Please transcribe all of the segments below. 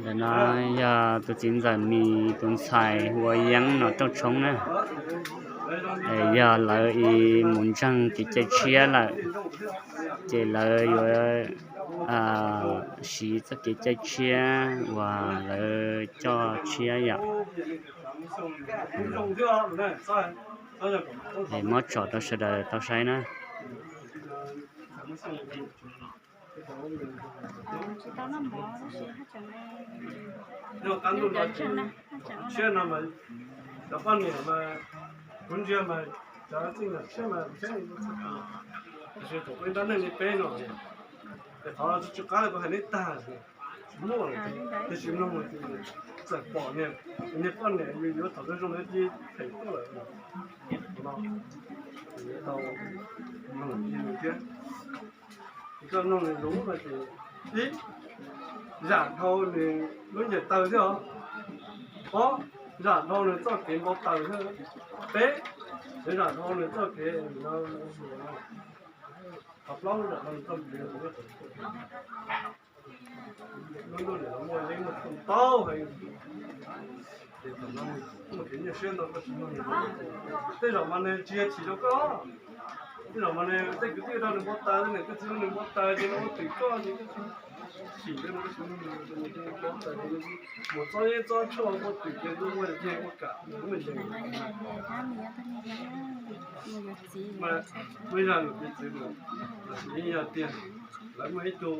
Ntawm no yog tus txiv ntxawm Mis tus ntxhais hu ua Yeeb no rooj tshoob na. Yog lawv mus ntseeg kev cai tshiab lawm, ces lawv yuav siv txoj kev cai tshiab uas lawv coj tshiab yom. Muab tsom rau sawv daws tau saib na. Yog qab ntuj no tshiab no mas cov poj niam mas kuv ntsia mas cov txij nkawm tshiab mas tseeb, tiam sis thaum ua ib nrab neej li peb no, es qhov tsis qab li kuv hais neb tag, tsis muaj, tiam sis mloog txawm pom niag poj niam yuav thaum zoo zoo cia phem tuaj lawm no, tau mloog thiab. Koj mloog nws zoo no ces, ib, zam dhau nws lub nceeg taw thiab os. Ob, zam dhau nws txoj kev npau taws thiab. Peb, zam dhau nws txoj kev no. Qhov plaub, zam dhau nws txoj kev lub ntuj niam muaj yeeb muaj tshuaj ntau heev. Ces thaum no muaj kev nyuaj siab ntau koj tsis mloog nws. Tej zaum mas nws tsis yog chim rau koj, tej zaum mas nws tej kwv tij rau nws npau taws, tej niam tej txiv rau nws npau taws ces nws ua twm koj ces koj tsis chim rau nws, koj tsis mloog nws, nws npau taws ces nws mus txob yeeb txob tshuaj ua twm ces nws ua ces ua kam nws ua yees. Mas muaj ib zag nws piv txwv lawm, los sis yeej yog tiag lawv muaj ib tug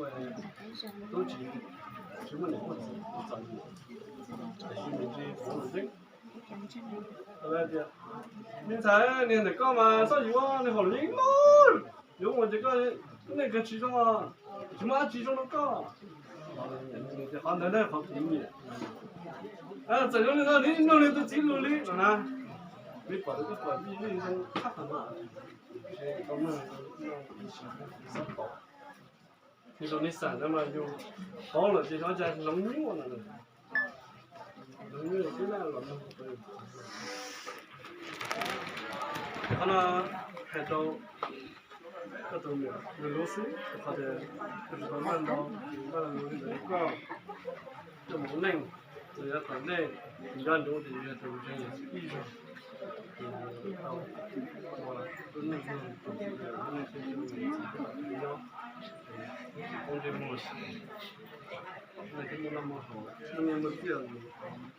tub tsis, tsis muaj niam muaj txiv txom nyem, tiam sis nws tsis pom nws xwb. Tias, me ntxhais, niag ntawm koj mas txhob yuav, nws haum yeeb loj, yuav mus ces koj nej kawg tsis zoo, tsis muaj dab tsi zoo rau koj. Qhov ntawd ne qhov kuv nyiam. Txawm zoo li no nws mloog nws tus txiv lus li no na, nws pom nws koj pom vij vij zoo tshaj qhov no. Nws zoo li xam no mas yus paub lawm ces xyov cas hloov nyuaj no, hloov nyuaj twb na los mloog. Qhov no hais rau koj tus niam nws lub xwb, qhov tias koj tsis tau maj nto, maj nto li ntawd koj coj mus ua neej, txawm yav tom ntej nco ntsoov tias yus yog tus ntseeg ib zaug, tau ua lub neej, lub neej nyob, tsis poob ntsej muag, nej thiaj muaj noj muaj haus, muaj nyiaj muaj txiaj,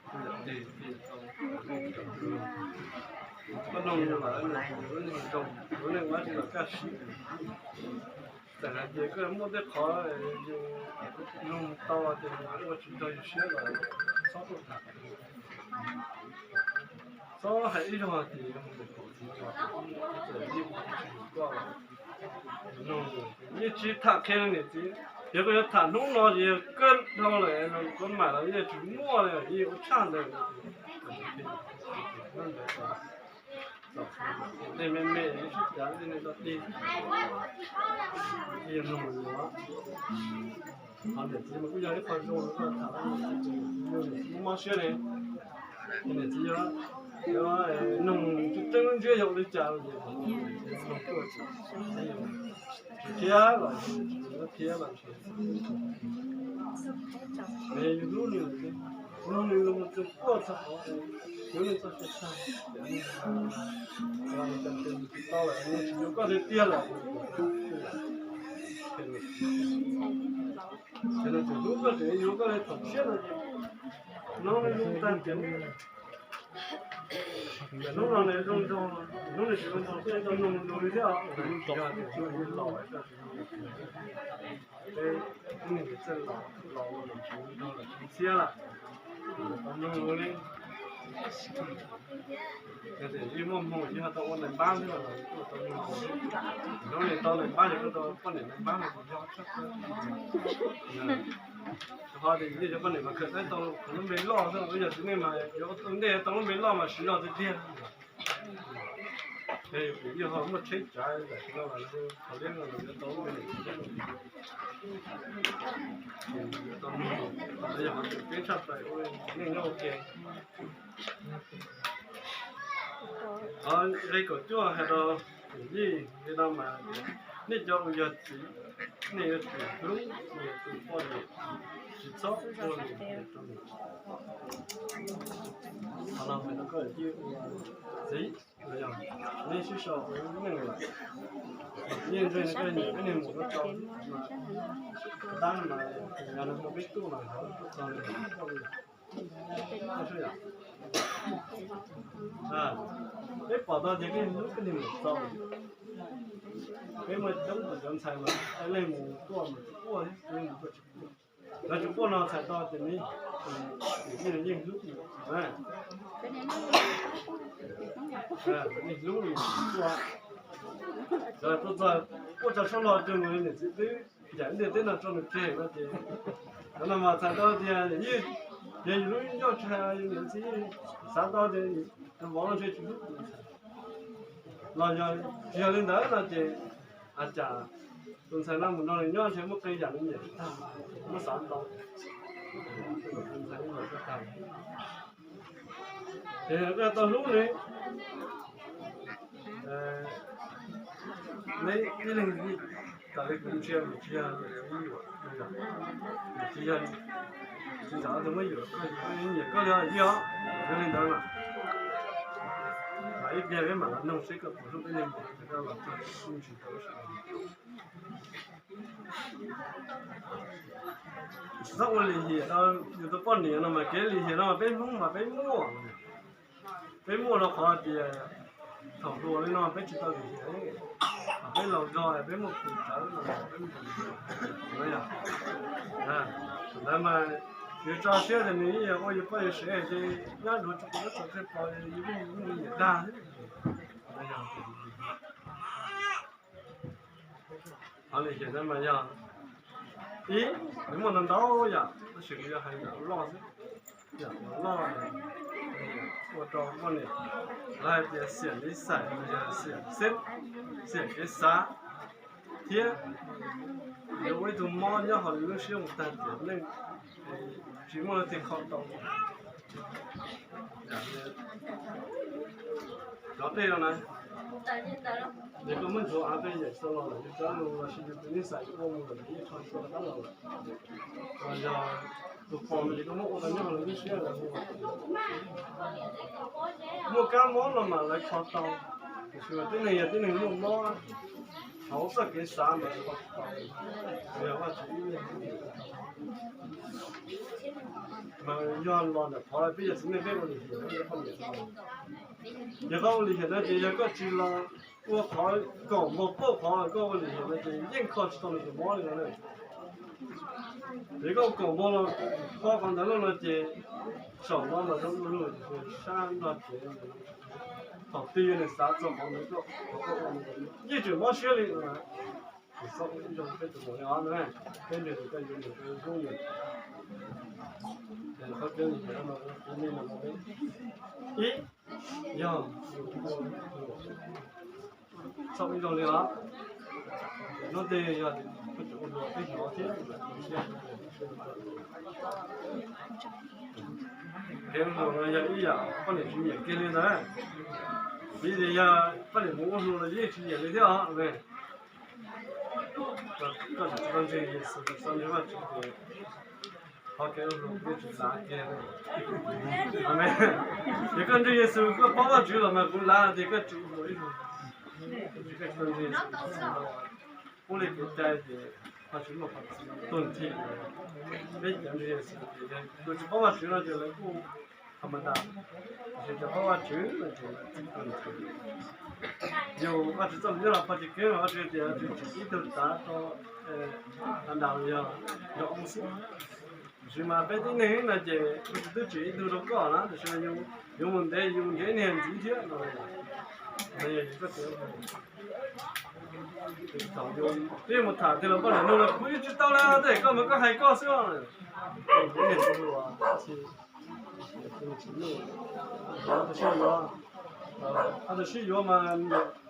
tus yam deg thiaj tau. Koj mloog yus lawm, lub neej zoo, lub neej ua tsis los kaj siab. Txawm hais tias koj muaj tej qhov yus mloog tau tias ua tsis tau yus siab los txhob tuaj tham. Txhob hais ib zaug tias yus mus pom txiv, txawm yeej ua tsis yus koj, yeej tsis tham qhia niam txiv. Yog koj yuav tham hnub no ces yog kawg dhau lawm, koj mam los yeej tsis muaj li, yeej ua tshaj ntawd. Tej me me sib cav tej neeg tau tig, tig mloog yuav. Qhov niam txiv mas kuj yog ib qho zoo koj tham, mob siab ne. Niam txiv yuav, yuav noog tseeb tseeb ntsiab yog ua li cas los tsis thiab los, tsis thiab los, yus hlub nws, hlub nws los txog quaj txog qhov, yuav nws txog tag, tsis tau lawm, tsis yuav koj tiag tiag lawm. Ces nws tseem hlub koj, tseem yuav koj li thaum tshiab no, no zoo tag tiag. Hnub no nws zoo nraug, hnub nws tsis zoo nraug koj tau noog nws li thiab, yog tias tsis los, peb hnub nws txawj los, los ua los tsis zoo nraug los tsis ntxhiab lawm, tau noog li. Yog tias yeej muaj hmoo yeej ho tau ua nais npab thiab los kuj tau noog. Hnub nws tau nais npab ces kuj tau poj niam nais npab no kuj yog tshaj plaws. Ho tias yeej cov poj niam mas khaws tau lub npe loj xwb, yog txiv neej mas yuav ua ntej tau lub npe loj mas siv zog tiag tiag. Ces kuv yeej ho muaj tsheb tsav tam sim no los thaum liab no yuav tau lub npe, tau, yog ho tseem ceeb tshaj plaws ua txiv neej nyob ua ke. Qhov nqe kaum cuaj hais rau yij li no mas, nej cov uas yog txiv, nej yuav tsum hlub nej tus poj niam, tsis Txhob ua li rau nws. Qhov no hais rau koj txiv, yog nej sib sau ua neej lawm, yeej ntseeg koj nyiam peb niag mus rau tau, tab mas yog nws muaj peb tuaj mas tuaj txog nws tuaj li. Peb pom tau tias koj hlub koj niag maum txaus. Peb muaj coob tus cov ntxhais mas leej mus tuaj mas tsis quaj thiab, leej mus tuaj tsis quaj. Lawv tsis quaj no txhais tau tias nws yeej hlub, yeej hlub, tuaj txog quaj tso tshuaj los rau nws niam txiv twb ncaim ntiaj teb no rau nws tseg no ces, cov no mas txhais tau tias yog yus lub ncauj tsis hais niam txiv, xav tau tias tus vauv no ntshe tsis hlub tus ntxhais. Los yog tsis yog li ntawd no ces a cas tus ntxhais no mus nrog nws nyob ntshe muaj qee yam nws nyiam tag, muab xav ntau. Tus ntxhais no tag, ces koj tau hlub nws. Neb ib leeg kom li kuv ntsia nws tsis yog, nws tsis yog, tsis yog tsis ntawd tus muab yuam, nyiam koj li yog yog li ntawd mas, mas ib pliag peb mam los noog seb koj puas hlub peb niag maum, koj los txog tsis tau. Txhob ua lim hiam rau yus tus poj niam no mas kev lim hiam no mas peb Hmoob mas peb muaj, peb muaj rau qhov tias thaum hluas li no peb tsis tau lim hiam, peb laus zog peb muaj pum tawv no peb muaj lim hiam. Ntawd mas yus tso siab tias nws ib yam ua yus poj yus sev ces nyob dua tsis tau txog tej pos yus muaj lim hiam dag. Qhov lim hiam ntawd mas yog ib, nws muaj ntau ntau yam tab sis kuv yuav hais yam loj xwb. Yam loj ua rau poj niam lawv hais tias xiam li xais, yog xiam xeeb, xiam kev xav, thiab yuav ua ib tug mob nyob hauv lub siab mus tag tiam neej, tsis muaj leej twg kho tau. Cov dej no na, yog koj muab ntxuav av tej yam txog los lawm, yus cov lus los sis yus tus nij xais ua mus lawm, yeej kho tsis tau rov qab los lawm. Los yog tus pos mas yog koj muab ua tau nyob hauv lub siab lawm, muaj kab mob no mas lawv kho tau, tiam sis mas tib neeg yog tib neeg muaj mob hauv txoj kev xav mas lawv kho tsis tau, yog Vajtswv ib leeg mas yog los ntawm qhov peb yog txiv neej peb ua lim hiam, yog koj ua lim hiam no ces yog koj tsis los ua qhov koom npog pauj qhov koj ua lim hiam no ces yeej kho tsis tau nws tus mob li no na. Ces koj koom npog los kho qhov ntawd lawm no ces saum no mas zoo ua luaj, sab nrog cev, thaum twg yog nws xav txog qhov ntawd koj, yeej tseem mob siab li. Txhob ua ib zaug peb tus maum li os na, peb nrog tus koj yuav nws zoo nws. Qhov kev lim hiam no, ib, yog txhob ua ib zaug li os. Hnub twg yog ua luag peb hnov thiab. Kev ua luag no yog ib yam poj niam tsis nyiam kiag li ntawd. Vim tias yog poj niam mus ua luag los yeej tsis nyiam li thiab os. Koj tsis tau ntseeg Yexus, tsis tau ntseeg Vajtswv ces qhov kev ua luag yeej tsis lav kiag. Yog koj ntseeg Yexus, koj paub Vajtswv los mas kuv lav tias koj tsis ua luag ib zaug. Koj tsis tau ntseeg Yexus, ua li kev cai ces Vajtswv muaj qhov txhia tuag nthi. Peb cov ntseeg Yexus ces yog tus tsis paub Vajtswv no ces lawv kuj tha ma da, tiam sis cov paub Vajtswv no ces lawv txi tuag nthi. Yus Vajtswv txoj lus nyob los pog ces kev mas Vajtswv tias Vajtswv tsim ib tug tav rau Adas los yog nraug xwb. Tiam sis mas peb tib neeg no ces Vajtswv twb tsim ib tug rau koj na, tiam sis mas yuav mus ntev, yus mus nrhiav ib niag ntxiv thiab no. Thaum yus twb mus tham tiag los poj niam nug los kuv yeej tsis tau li, tej koj mas koj hais koj xwb. Ob tug sib yuav, ob tug sib yuav mas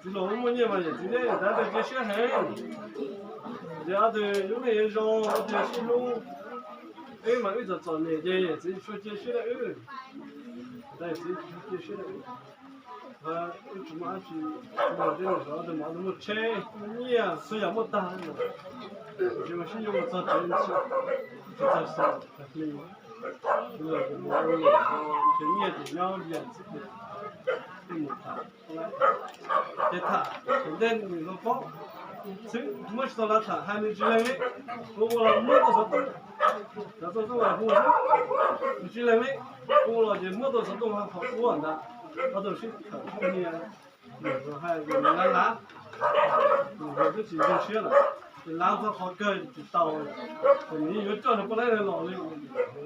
txiv laus muaj nyiaj mas yawm txiv neb tab tej cia siab heev. Ces ob tug yuav neej yuav zoo, ob tug sib hlub. Wb mas wb txom txom nyem ces yawm txiv tsis tshua cia siab rau wb. Tab yawm txiv tsis tshua cia siab rau wb. Wb tsis muaj dab tsi, tsis muaj dab tsi, ob tug mas ob tug muaj tsheb, muaj nyiaj, txhua yam muaj tag. Tiam sis mas sib yuav mus txog tsev ntxim Tsis txog xyoo, tag hli, kuv los kuv mus ua luam, nrhiav nyiaj ces nyob lias xwb ces, tej mus tham, ces tham thaum ntej nws los paub xwb, muab tsis tau lawv tham hais nws tsis lees li. Kuv ua los muab tau xov tooj, cov txoj tub hu xwb, nws tsis lees li. Kuv ua los ces muab tau xov tooj ho qhuav ntawd, qhov tau sib tham nias, nws hais tias nws lav lav, nws twb tsis ntseeg siab lawm, ces lav txog qhov kawg tsis tau, ces nws yeej yuav coj nws poj laib los li,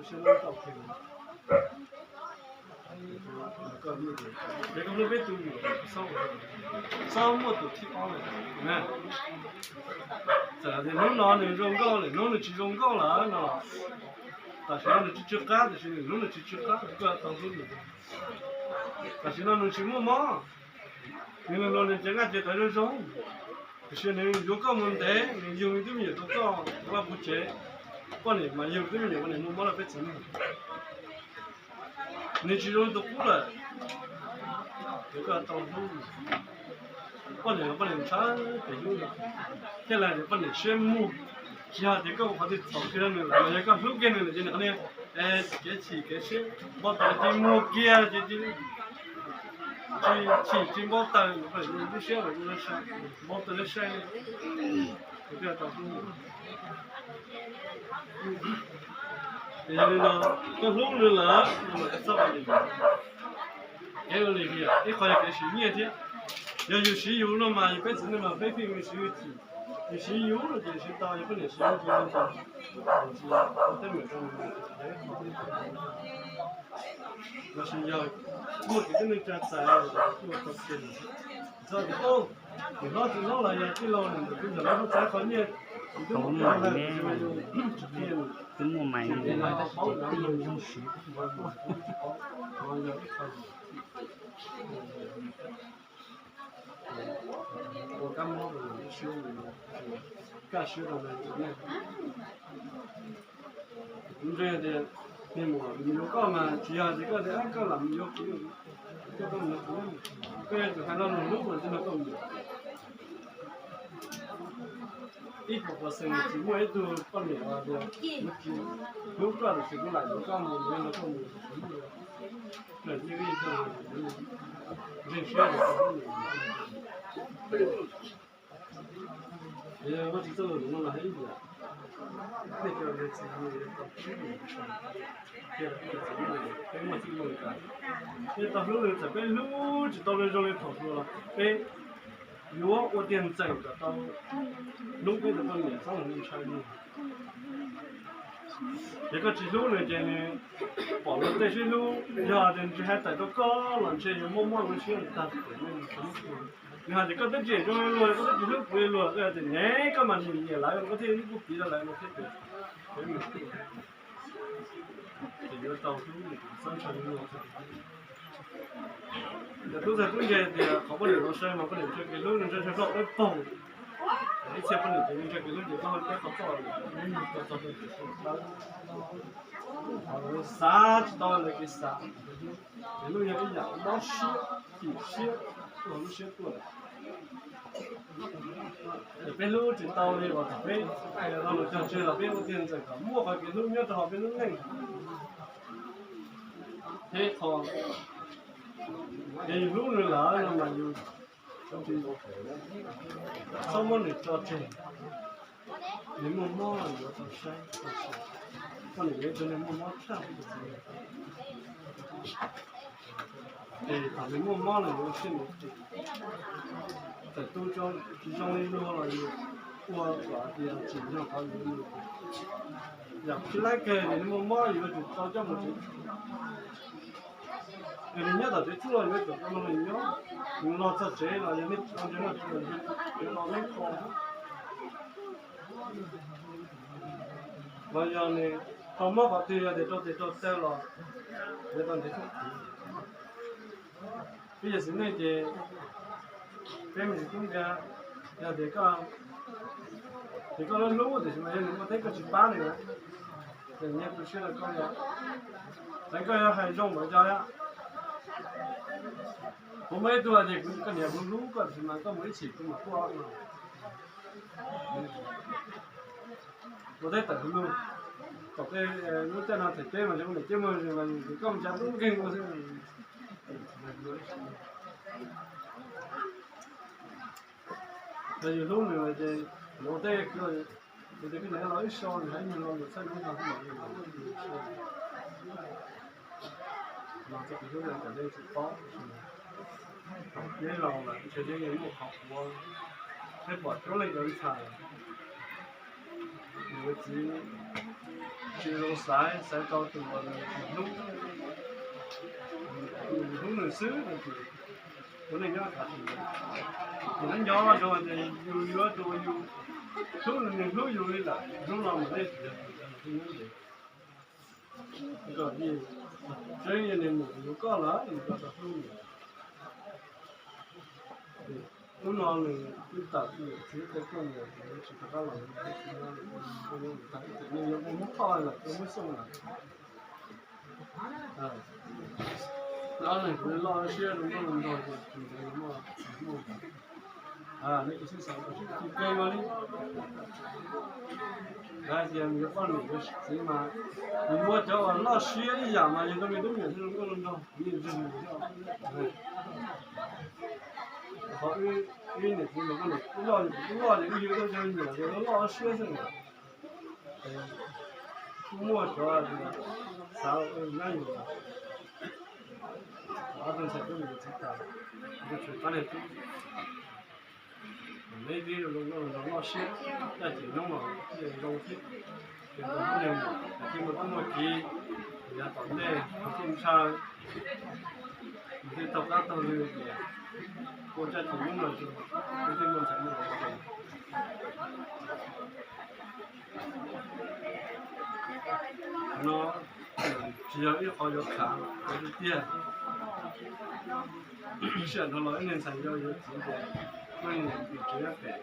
siab tau kheev. Ces koj hlub peb tus, txhob muaj tus thib ob lawm. Txawm tias hnub no nws zoo nkauj lawm, hnub nws tsis zoo nkauj lawm no, tam sim no nws tsis tsw qab, tiam sis nws hnub nws tsis tsw qab, koj tau hlub nws. Tam sim no nws tsis muaj mob, nws los nws cev nqaij cev tawv zoo zoo, tiam sis nws yuav koj mus ntev, nws yug twb me nyuam rau koj vaj pug tsev, poj niam mas yug twb me nyuam poj niam muaj mob rau peb txiv neej. Nws tsis zoo li tus qub lawm, ces koj tau hlub. Poj niam los poj niam ntshaw pem hlub, thiaj li tias poj niam siab muag. Tsis yog tias koj ua qhov twg txhaum kiag rau nws lawm, mas yog koj hlub kiag nws lawm ces nws qhov niag kev chim kev siab npau taws ces muag kiag ces tsis chim tsis npau taws, lub siab npau taws sai, yog li no, koj hlub nws lawm no mas koj txhob ua li, kev ua li tiag, ib qho yog kev siv nyiaj thiab. Yog yus siv yus no mas yus peb txiv neej mas peb pheej siv yus chim, yus siv yus no ces siv tau, yog poj niam siv yus ces tsis tau, tej me rau nws. Los sis yog muaj kev tib neeg tsa txais, txog tias, o, nws hlob tsis hlob los yog tij laug nws ntawm tus ntawm lawv hlob txais qhov nyiaj, tus twb muaj, twb muaj mais, ua kab mob rau lub siab, kaj siab rau lawv tus neeg. Kuv ntseeg tias niag mus mus yuav koj mas tsis yog tias koj tias koj lam mus yuav kuv, koj mus yuav kuv, koj yog tus hais lo lus hlub mas tsis yog koj mus. Ib puas percent tsis muaj ib tug poj niam tias kuv tsis hlub koj tiam sis kuv lam yuav koj mus, yuav nrog koj mus, tsis muaj. Ntseeg siab, Vajtswv txoj lus no los hais ib yam, nej cov niam txiv, peb muaj txij muaj nkawm, peb tau hlub nws, txawm peb hlub tsis tau nws zoo li thaum hluas los peb yuav ua tiag ntxeem kom tau hlub peb tus poj niam txhob ua ntshai nws. Ces koj tsis hlub nws ces nws pom luag tej sib hlub, yog tias nws tsis hais tawm rau koj los ntshe yuav mob mob lub siab tag. Nws hais tias koj twb tsis zoo li luag, koj twb tsis hlub kuv li luag, koj hais tias ne koj mas nyiam nyiam lawv, koj thiaj li kuj piv rau lawv no thiab tias, ces yuav tau hlub, txhob ntshai luag. Cov tub txawg tub ntse tias qhov poj niam los sai mas poj niam ntshaw kev hlub, nws ntshaw ntshaw zoj peb poog. Ib txhia poj niam ces nws ntshaw kev hlub ces koj peb qhov txoj, xav tsis tau lawv kev xav. Ces lub yog ib yam mob siab, chim siab, lub siab tuaj. Ces peb hlub tsis tau li uas thaum peb hais los cog tseg los peb ua tiag ntxawm kom muaj qhov kev hlub nyob rau hauv peb lub neej. Thiab qhov yog yus hlub nws lawm no mas yus txhob muab nws tso tseg. Nws muaj mob los yuav tau saib, koj niam yuav ib tug neeg muaj mob tshaj. Ces thaum nws muaj mob los yuav siab ntev, txawm tu tsis zoo li luag los yus ua kom tias tsim nyog qhov yuav nws. Yam tsis laib kawg nws muaj mob yuav tsum tau coj mus tsev. Nws nyob tom tsev txhub los yuav tsum tau nws nyob, nws los txog tsev los yog nej tsis tau ntseeg no tsis los, yuav los nej qhov los yog nws tau mob qhov twg yog tias rau tes rau taw los yuav tau ntev txhub. Peb yog txiv neej ces peb me tub nkawd, yog tias koj, ces koj hlub hlub tiam sis mas yog nws muaj teb koj tsis pab nws, ces nyias tu siab rau koj yog, ces koj yog hais zoo mas yog, kuv muaj ib tug hais tias kuv, koj niam kuv hlub koj tiam sis mas koj mus ib chim kuv mam tuaj no. Ua teb tawm hauv ntuj, Tom tej lub caij no them teb mas zoo niam txiaj muag mas koj mus tsa tub nkeeg ua xwb. Yog yus hlub nws ces nws ua tej, ces koj niam los ib so nws hais nws los nws txhawj hnub no los tsis paub. Neb laus lawm ntshe neb yeej muaj qhov quav, neb pom cuab leej cov ntxhais, nws ua txiv tsis zoo xaiv, xaiv tau tus uas nws hlub, nws hlub nws xwb no ces ua neej nyob kav tus ntawd. Ces neb nco zoo tias yus yuav tus uas yus hlub, nws hlub yus li lawm, hnub no mas nej tsis yog tus ntawd, hnub no ces koj yeej, tseeb yog nws mus yuav koj lawm nws koj tau hlub nws. Hnub no nws twb tawm nws txiv tej tuaj mus, nws tsis rov qab los, nws yuav ua muab thoj lawm, ua muab xyooj lawm. Ob leeg kuv loj siab rau nkauj nraug ces tus ntawd muaj, muaj, nej kuv xib xav tau sib tw ke ua li. Lawv hais tias nws yuav poj niam yuav txiv mas nws muab cov uas loj siab ib yam mas yog rau me tub niam thiab rau nkauj nraug, nws yeej ntseeg nws. Qhov wb niam txiv mas koj niam wb loj, wb loj ces wb yug tau cov me nyuam ces loj loj siab xwb na. Kuj muaj cov xav nyab yus, ob tug ntxhais tuaj mus txiv tas, kuj tshuav qab niag tub. Neb twb zoo nkauj nraug loj siab, caj ces nyob los thiaj zoo thiab. Ces tus tub niag mus thiaj muaj tub muaj kiv, yav tom ntej thiaj ntshaw, nws thiaj taug qab taug lw tias ua caj ces nyob los zoo, nws thiaj muaj ntxhais muaj vauv. Qhov no tsis yog ib qho yuav khav tiag tiag. Sij hawm dhau los ib niag ntxhais yau yuav txiv ces muaj ib niag tus tsev nyob pem,